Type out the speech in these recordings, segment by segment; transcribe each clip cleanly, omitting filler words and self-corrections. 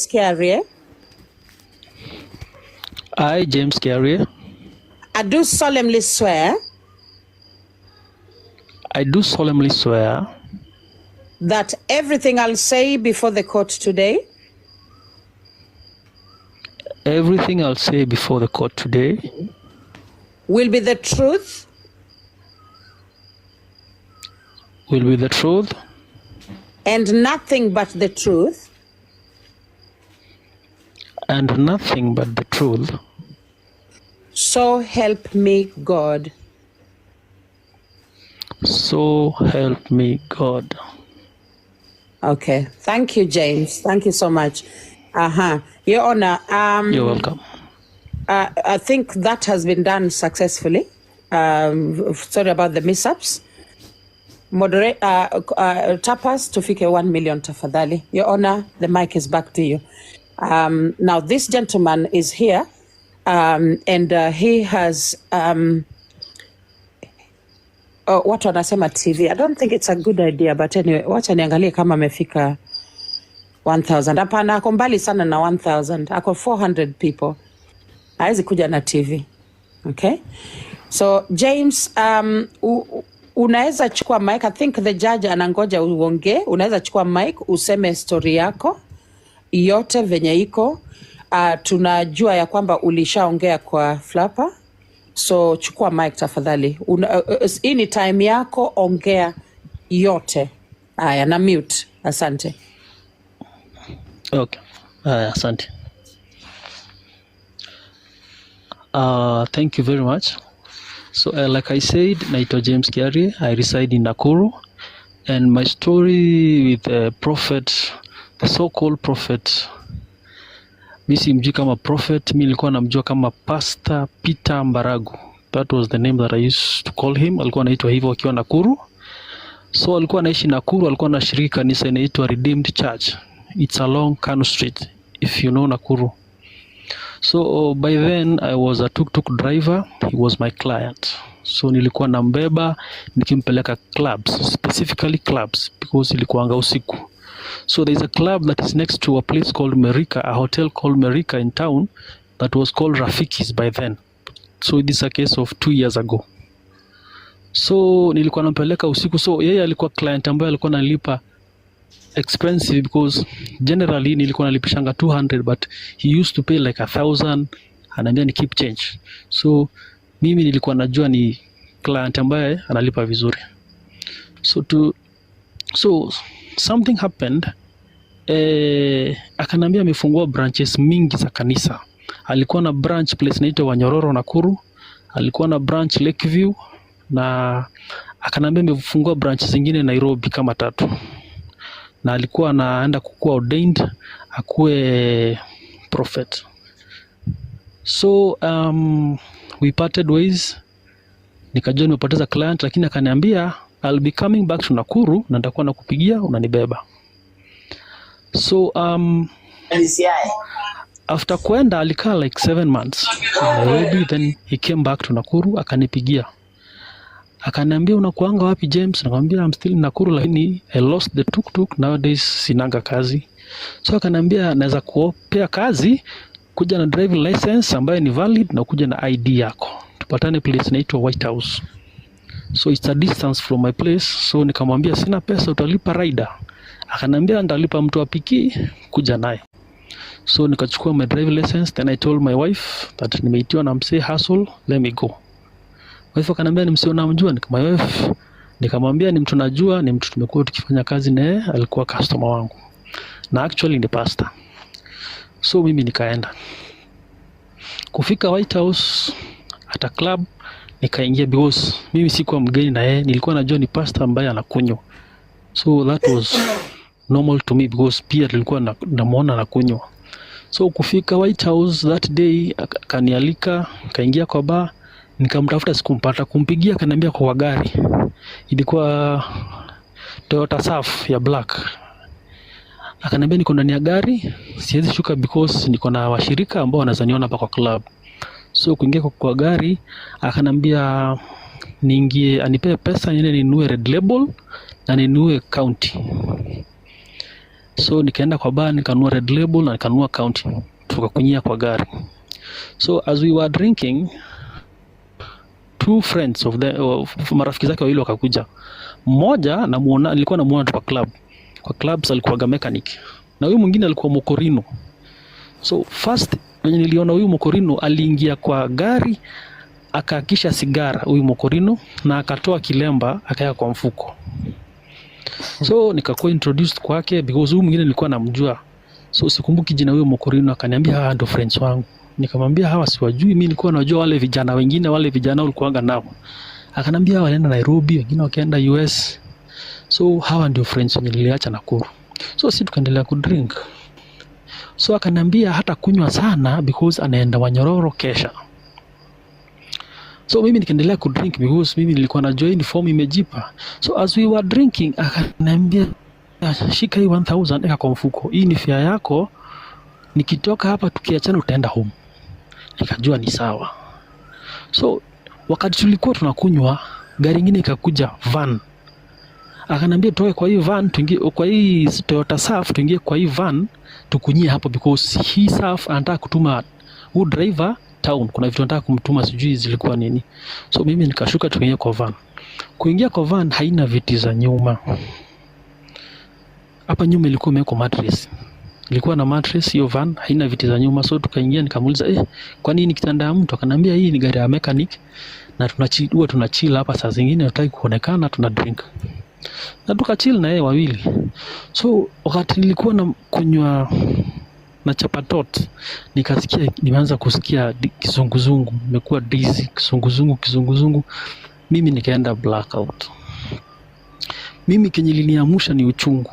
Kiarie, I, James Kiarie, I do solemnly swear I do solemnly swear that everything I'll say before the court today everything I'll say before the court today will be the truth, will be the truth, and nothing but the truth, and nothing but the truth. So help me God. So help me God. Okay. Thank you, James. Thank you so much. Your Honor, You're welcome. I think that has been done successfully. Sorry about the mishaps. Moderate, tapas tufike 1 million tafadhali. Your Honor, the mic is back to you. Now this gentleman is here, and he has oh, watu wanasema TV. I don't think it's a good idea, but anyway, wacha niangalie kama amefika 1000. Hapana, ako mbali sana na 1000. Ako 400 people. Hawezi kuja na TV. Okay? So James, unaweza chukua mic. I think the judge anangoja uongee. Unaweza chukua mic useme story yako yote venye iko. Tunajua ya kwamba ulishaongea kwa Flapper. So chukua mic tafadhali. Hii ni time yako, ongea yote. Aya, na mute. Asante. Okay. Asante. Thank you very much. So like I said, naitwa James Kiarie. I reside in Nakuru, and my story with the prophet, the so-called prophet, mi simjui kama prophet, mi nilikuwa namjua kama Pastor Peter Mbaragu. That was the name that I used to call him. Alikuwa anaitwa hivyo akiwa Nakuru. So alikuwa anaishi Nakuru, alikuwa anashiriki kanisa inaitwa Redeemed Church. It's along Kanu Street, if you know Nakuru. So by then I was a tuk-tuk driver, he was my client. So nilikuwa nambeba nikimpeleka clubs, specifically clubs because ilikuwanga usiku. So there is a club that is next to a place called Merika, a hotel called Merika in town that was called Rafiki's by then. So this is a case of 2 years ago. So nilikuwa nampeleka usiku. So yeye alikuwa client ambaye alikuwa analipa expensive because generally nilikuwa nalipishanga 200 but he used to pay like 1000, anaambia ni keep change. So mimi nilikuwa najua ni client ambaye analipa vizuri. So something happened. Akanambia amefungua branches mingi za kanisa. Alikuwa na branch place inaitwa Wanyororo Nakuru, alikuwa na branch Lakeview, na akanambia amefungua branch zingine Nairobi kama 3. Na alikuwa anaenda kukuwa ordained akuwe prophet. So we parted ways. Nikajua nimepoteza client, lakini akaniambia I'll be coming back to Nakuru na nitakuwa nakupigia unanibeba. So after kwenda alikaa like 7 months in Nairobi, then he came back to Nakuru akanipigia. Akaniambia unakuanga wapi James? Nikamwambia I'm still in Nakuru lakini I lost the tuk-tuk, nowadays sinanga kazi. So akaniambia naweza kuopea kazi, kuja na driving license ambayo ni valid na kuja na ID yako. Tupatane place inaitwa White House. So it's a distance from my place. So nikamwambia sina pesa, utalipa rider. Akaniambia nitalipa mtu wa piki, kuja naye. So nikachukua my driving license, then I told my wife that nimeitiwa na msee hustle, let me go. Wife akaniambia ni msee unamjua? My wife nikamwambia ni mtu najua, ni mtu tumekuwa tukifanya kazi naye, alikuwa customer wangu. Na actually ni pastor. So mimi nikaenda. Kufika White House at a club nikaingia because mimi sikuwa mgeni na yeye, nilikuwa najua ni pastor ambaye anakunywa. So that was normal to me because pia nilikuwa namuona anakunywa. So kufika White House that day akanialika, nikaingia kwa bar, nikamtafuta sikumpata, kumpigia akaniambia kwa gari. Ilikuwa Toyota Surf ya black. Akaniambia niko ndani ya gari, siwezi shuka because niko na washirika ambao wanaweza niona hapa kwa club. So kuingia kwa gari akaniambia niingie, anipee pesa niende ninunue Red Label na ninunue County. So nikaenda kwa bar, nikanunua Red Label na nikanunua County, tukakunyia kwa gari. So as we were drinking, two friends of marafiki zake wawili wakakuja. Mmoja namuona, nilikuwa namuona tu kwa club, kwa clubs alikuwaga mechanic, na huyu mwingine alikuwa mokorino. So first venye niliona huyu mokorino aliingia kwa gari, akaakisha sigara huyu mokorino na akatoa kilemba akaweka kwa mfuko. So nikakuwa introduced kwake because huyu mwingine nilikuwa namjua, so sikumbuki jina huyo mokorino. Akaniambia, "Hawa ndo friends wangu." Nikamwambia, "Hawa siwajui, mimi nilikuwa najua wale vijana wengine, wale vijana ulikuwaga nao." Akanambia hawa walienda Nairobi, wengine wakaenda US, so hawa ndio friends wenye niliacha Nakuru. So si tukaendelea kudrink. So akaniambia hata kunywa sana because anaenda Wanyororo kesha. So mimi nikaendelea kudrink because mimi nilikuwa najua hii ni form imejipa. So as we were drinking, akaniambia, "Shika hii 1000, eka kwa mfuko, hii ni fare yako, nikitoka hapa tukiachana utaenda home." Nikajua ni sawa. So wakati tulikuwa tunakunywa, gari ingine ikakuja, van. Akaniambia tutoke kwa hii van tuingie kwa hii Toyota Surf, tuingie kwa hii van tukunyie hapo because hii Surf anataka kutuma huu driver town, kuna vitu anataka kumtuma, sijui zilikuwa nini. So mimi nikashuka, tukaingia kwa van. Kuingia kwa van, haina viti za nyuma. Hapa nyuma ilikuwa imewekwa mattress, ilikuwa na mattress hiyo van, haina viti za nyuma. So tukaingia, nikamuuliza, "Eh, kwani hii ni kitanda ya mtu?" Akaniambia, "Hii ni gari ya mechanic na huwa tunachill hapa saa zingine, hatutaki kuonekana, tuna drink." Na tukachill na yeye wawili. So wakati nilikuwa na kunywa na chapatot, nikasikia nimeanza kusikia kizunguzungu, nimekuwa dizzy, kizunguzungu, kizunguzungu, mimi nikaenda blackout. Mimi kenye iliniamsha ni uchungu.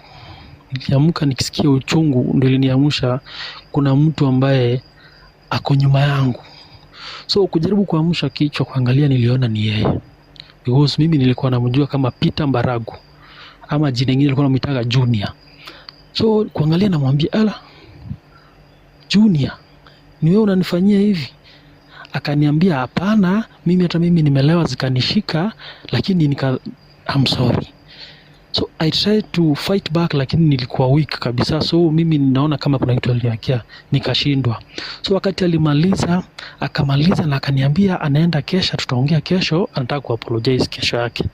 Niliamka nikisikia uchungu, ndio iliniamsha kuna mtu ambaye ako nyuma yangu. So kujaribu kuamsha kichwa kuangalia, niliona ni yeye because mimi nilikuwa namjua kama Peter Mbaragu ama jina lingine nilikuwa namwitaga Junior. So kuangalia, namwambia, "Ala, Junior, ni wewe unanifanyia hivi?" Akaniambia, "Hapana, mimi hata mimi nimelewa zikanishika, lakini I'm sorry." So I tried to fight back, lakini nilikuwa weak kabisa. So mimi ninaona kama kuna kitu aliniwekea, nikashindwa. So wakati alimaliza, akamaliza na akaniambia anaenda kesha, tutaongea kesho, anataka kuapologize kesho yake.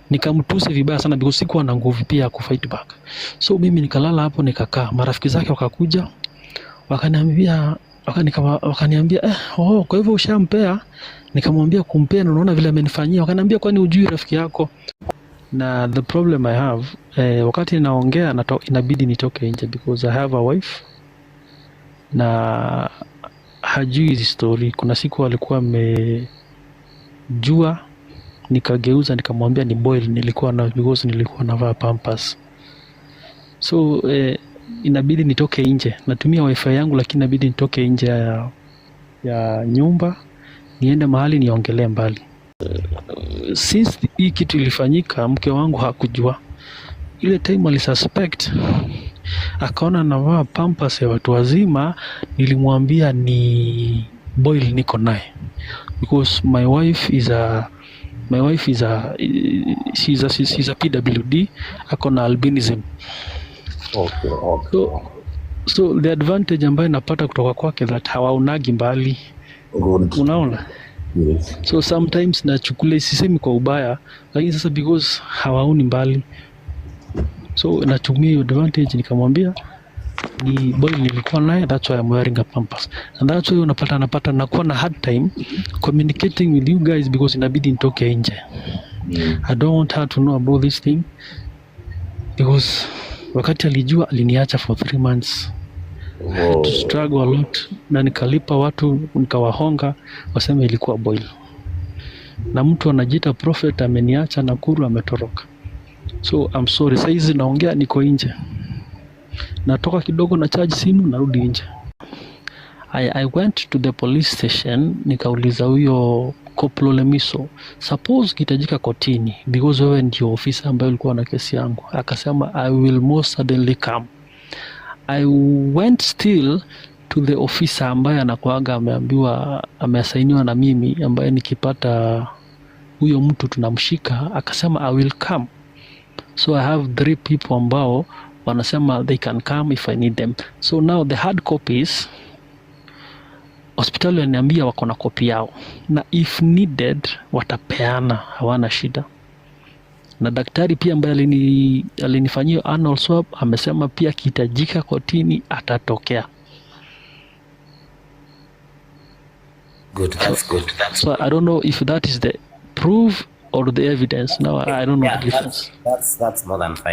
Nikamtusi vibaya sana because sikuwa na nguvu pia ya kufight back. So mimi nikalala hapo, nikakaa. Marafiki zake wakakuja, wakaniambia, "Eh, oh, kwa hivyo ushampea?" Nikamwambia, "Kumpea na unaona vile amenifanyia?" Wakaniambia, "Kwani hujui rafiki yako?" Na the problem I have, wakati naongea inabidi nitoke nje because I have a wife na hajui hizi story. Kuna siku alikuwa amejua, nikageuza nikamwambia ni boil nilikuwa na because nilikuwa navaa Pampers. So inabidi nitoke nje, natumia WiFi yangu, lakini inabidi nitoke nje ya nyumba niende mahali niongelee mbali. Since hii kitu ilifanyika, mke wangu hakujua. Ile time alisuspect, akaona navaa Pampers ya watu wazima, nilimwambia ni boil niko naye because my wife is a she's a PWD, ako na albinism. So the advantage ambayo napata kutoka kwake that hawaonagi mbali. Good. Unaona? Yes. So sometimes nachukulia, sisemi kwa ubaya, lakini sasa because hawaoni mbali, so natumia hiyo advantage, nikamwambia ni boil nilikuwa naye, that's why I'm wearing a Pampers, and that's why unapata napata nakuwa na hard time communicating with you guys because inabidi nitoke nje. I don't want her to know about this thing because wakati alijua, aliniacha for 3 months. I had to struggle a lot na nikalipa watu, nikawahonga waseme ilikuwa boil, na mtu anajiita prophet ameniacha Nakuru, ametoroka. So I'm sorry, saizi naongea niko nje, natoka kidogo na charge simu, narudi nje. I went to the police station, nikauliza huyo Koplo Lemiso, "Suppose kitajika kotini because wewe ndio ofisa ambaye ulikuwa na kesi yangu." Akasema, "I will most certainly come." I went still to the officer ambaye anakuaga ameambiwa, ameasainiwa na mimi, ambaye nikipata huyo mtu tunamshika. Akasema, "I will come." So I have three people ambao Wanasema they can come if I need them. So now the hard copies, hospitali wananiambia wako na kopi yao na if needed watapeana, hawana shida. Na daktari pia ambaye alinifanyia anal swab amesema pia akihitajika kotini atatokea. Good. That's good. That's So I don't know if that is the proof or the evidence. Now I don't know Yeah, the difference. that's more than fine.